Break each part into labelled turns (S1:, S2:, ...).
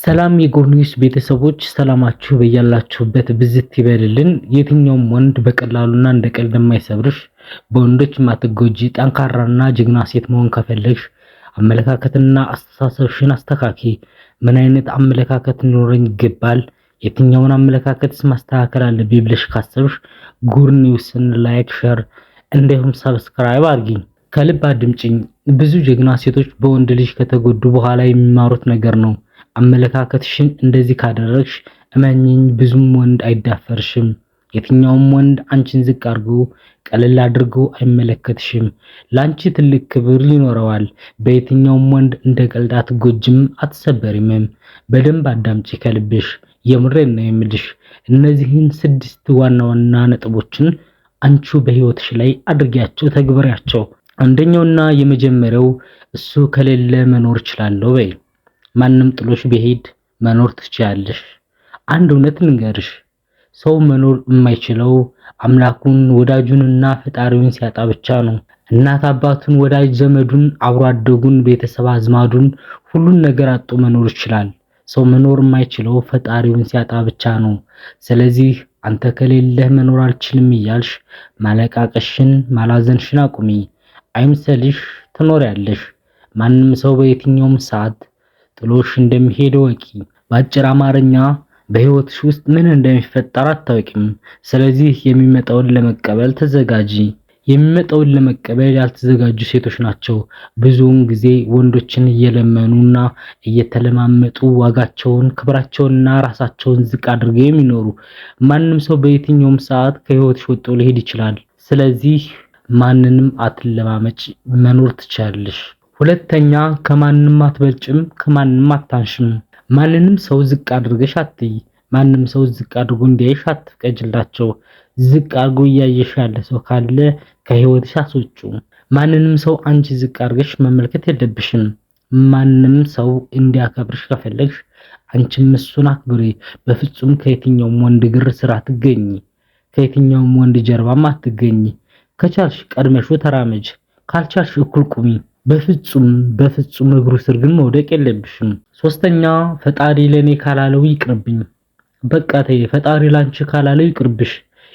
S1: ሰላም የጎርኒስ ቤተሰቦች፣ ሰላማችሁ በያላችሁበት ብዝት ይበልልን። የትኛውም ወንድ በቀላሉና እንደ ቀልድ የማይሰብርሽ፣ በወንዶች የማትጎጂ ጠንካራና ጀግና ሴት መሆን ከፈለግሽ አመለካከትና አስተሳሰብሽን አስተካኪ። ምን አይነት አመለካከት ሊኖረኝ ይገባል? የትኛውን አመለካከትስ ማስተካከል አለብኝ ብለሽ ካሰብሽ ጉድ ኒውስን like፣ share እንዲሁም subscribe አድርጊ። ከልብ አድምጭኝ። ብዙ ጀግና ሴቶች በወንድ ልጅ ከተጎዱ በኋላ የሚማሩት ነገር ነው። አመለካከትሽን እንደዚህ ካደረግሽ እመኚኝ ብዙም ወንድ አይዳፈርሽም። የትኛውም ወንድ አንቺን ዝቅ አድርጎ ቀለል አድርጎ አይመለከትሽም። ላንቺ ትልቅ ክብር ይኖረዋል። በየትኛውም ወንድ እንደ ቀልድ አትጎጅም፣ አትሰበሪምም። በደንብ አዳምጪ ከልብሽ። የምሬን ነው የምልሽ። እነዚህን 6 ዋና ዋና ነጥቦችን አንቺ በህይወትሽ ላይ አድርጊያቸው፣ ተግብሪያቸው። አንደኛውና የመጀመሪያው እሱ ከሌለ መኖር እችላለሁ በይ። ማንም ጥሎሽ ቢሄድ መኖር ትችያለሽ። አንድ እውነት ልንገርሽ፣ ሰው መኖር የማይችለው አምላኩን ወዳጁንና ፈጣሪውን ሲያጣ ብቻ ነው። እናት አባቱን፣ ወዳጅ ዘመዱን፣ አብሮ አደጉን፣ ቤተሰብ አዝማዱን ሁሉን ነገር አጥቶ መኖር ይችላል። ሰው መኖር የማይችለው ፈጣሪውን ሲያጣ ብቻ ነው። ስለዚህ አንተ ከሌለህ መኖር አልችልም እያልሽ ማለቃቀሽን ማላዘንሽን አቁሚ። አይምሰልሽ፣ ትኖሪያለሽ። ማንም ሰው በየትኛውም ሰዓት ጥሎሽ እንደሚሄድ ወቂ። በአጭር አማርኛ በህይወትሽ ውስጥ ምን እንደሚፈጠር አታውቂም። ስለዚህ የሚመጣውን ለመቀበል ተዘጋጂ። የሚመጣውን ለመቀበል ያልተዘጋጁ ሴቶች ናቸው ብዙውን ጊዜ ወንዶችን እየለመኑና እየተለማመጡ ዋጋቸውን፣ ክብራቸውንና ራሳቸውን ዝቅ አድርገው የሚኖሩ። ማንም ሰው በየትኛውም ሰዓት ከህይወትሽ ወጥቶ ሊሄድ ይችላል። ስለዚህ ማንንም አትለማመጭ፣ መኖር ትችያለሽ። ሁለተኛ፣ ከማንም አትበልጭም፣ ከማንም አታንሽም። ማንንም ሰው ዝቅ አድርገሽ አትይ። ማንም ሰው ዝቅ አድርጎ እንዲያይሽ አትፍቀጅላቸው። ዝቅ አድርጎ እያየሽ ያለ ሰው ካለ ከህይወትሽ አስወጪው። ማንንም ሰው አንቺ ዝቅ አድርገሽ መመልከት የለብሽም። ማንም ሰው እንዲያከብርሽ ከፈለግሽ አንቺም እሱን አክብሪ። በፍጹም ከየትኛውም ወንድ እግር ስር አትገኚ። ከየትኛውም ወንድ ጀርባም አትገኚ። ከቻልሽ ቀድመሽው ተራመጅ፣ ካልቻልሽ እኩል ቁሚ። በፍጹም በፍጹም እግሩ ስር ግን መውደቅ የለብሽም። ሶስተኛ፣ ፈጣሪ ለኔ ካላለው ይቅርብኝ። በቃ ተይ፣ ፈጣሪ ላንቺ ካላለው ይቅርብሽ።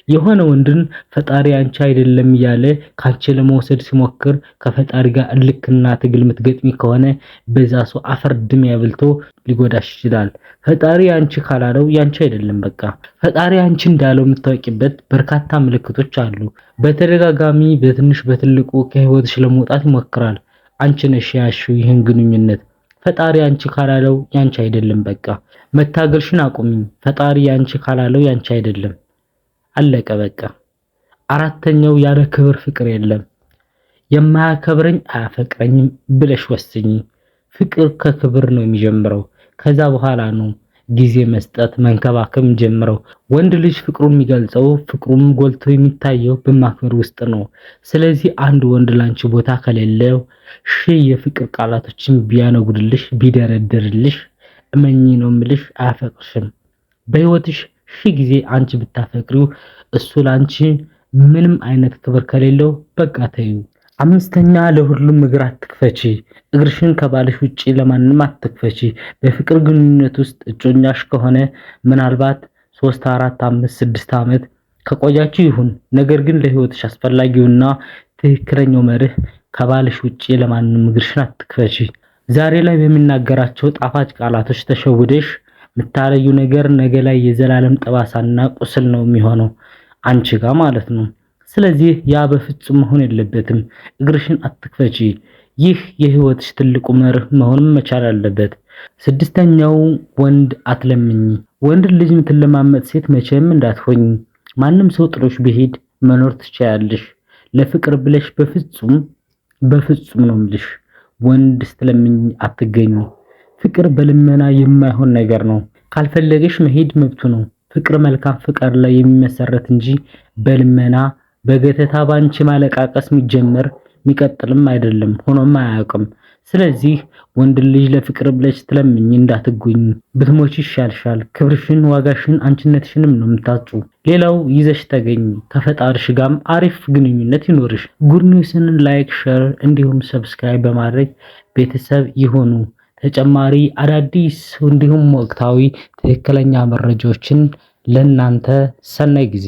S1: የሆነ ወንድን ፈጣሪ አንቺ አይደለም እያለ ካንቺ ለመውሰድ ሲሞክር ከፈጣሪ ጋር እልክና ትግል የምትገጥሚ ከሆነ በዛ ሰው አፈር ድሜ ያብልቶ ሊጎዳሽ ይችላል። ፈጣሪ አንቺ ካላለው ያንቺ አይደለም። በቃ ፈጣሪ አንቺ እንዳለው የምታወቂበት በርካታ ምልክቶች አሉ። በተደጋጋሚ በትንሽ በትልቁ ከህይወትሽ ለመውጣት ይሞክራል። አንቺ ነሽ ያልሽው ይህን ግንኙነት። ፈጣሪ አንቺ ካላለው ያንቺ አይደለም። በቃ መታገልሽን አቁሚ። ፈጣሪ ያንቺ ካላለው ያንቺ አይደለም። አለቀ በቃ። አራተኛው፣ ያለ ክብር ፍቅር የለም። የማያከብረኝ አያፈቅረኝም ብለሽ ወስኚ። ፍቅር ከክብር ነው የሚጀምረው። ከዛ በኋላ ነው ጊዜ መስጠት መንከባከብ ጀምረው። ወንድ ልጅ ፍቅሩን የሚገልጸው ፍቅሩም ጎልቶ የሚታየው በማክበር ውስጥ ነው። ስለዚህ አንድ ወንድ ላንቺ ቦታ ከሌለው ሺህ የፍቅር ቃላቶችን ቢያነጉድልሽ ቢደረድርልሽ እመኚ ነው የምልሽ አያፈቅርሽም። በህይወትሽ ሺህ ጊዜ አንቺ ብታፈቅሪው እሱ ላንቺ ምንም አይነት ክብር ከሌለው በቃ ተይው። አምስተኛ፣ ለሁሉም እግር አትክፈቺ። እግርሽን ከባልሽ ውጪ ለማንም አትክፈቺ። በፍቅር ግንኙነት ውስጥ እጮኛሽ ከሆነ ምናልባት 3፣ 4፣ 5፣ 6 ዓመት ከቆያችሁ ይሁን። ነገር ግን ለህይወትሽ አስፈላጊውና ትክክለኛው መርህ ከባልሽ ውጪ ለማንም እግርሽን አትክፈቺ። ዛሬ ላይ በሚናገራቸው ጣፋጭ ቃላቶች ተሸውደሽ የምታረዩ ነገር ነገ ላይ የዘላለም ጠባሳና ቁስል ነው የሚሆነው አንቺ ጋር ማለት ነው። ስለዚህ ያ በፍጹም መሆን የለበትም። እግርሽን አትክፈቺ። ይህ የህይወትሽ ትልቁ መርህ መሆን መቻል አለበት። ስድስተኛው፣ ወንድ አትለምኚ። ወንድ ልጅ የምትለማመጥ ሴት መቼም እንዳትሆኝ። ማንም ሰው ጥሎሽ ቢሄድ መኖር ትችያለሽ። ለፍቅር ብለሽ በፍጹም በፍጹም ነው የምልሽ ወንድ ስትለምኝ አትገኝ። ፍቅር በልመና የማይሆን ነገር ነው። ካልፈለገሽ መሄድ መብቱ ነው። ፍቅር መልካም ፍቃድ ላይ የሚመሰረት እንጂ በልመና በገተታ ባንቺ ማለቃቀስ የሚጀመር የሚቀጥልም አይደለም፣ ሆኖም አያውቅም። ስለዚህ ወንድ ልጅ ለፍቅር ብለሽ ስትለምኝ እንዳትጎኝ፣ ብትሞቺ ይሻልሻል። ክብርሽን፣ ዋጋሽን፣ አንቺነትሽንም ነው የምታጩ። ሌላው ይዘሽ ተገኝ። ከፈጣሪሽ ጋርም አሪፍ ግንኙነት ይኖርሽ። ጉድ ኒውስን like፣ share እንዲሁም subscribe በማድረግ ቤተሰብ ይሁኑ። ተጨማሪ አዳዲስ እንዲሁም ወቅታዊ ትክክለኛ መረጃዎችን ለእናንተ። ሰናይ ጊዜ።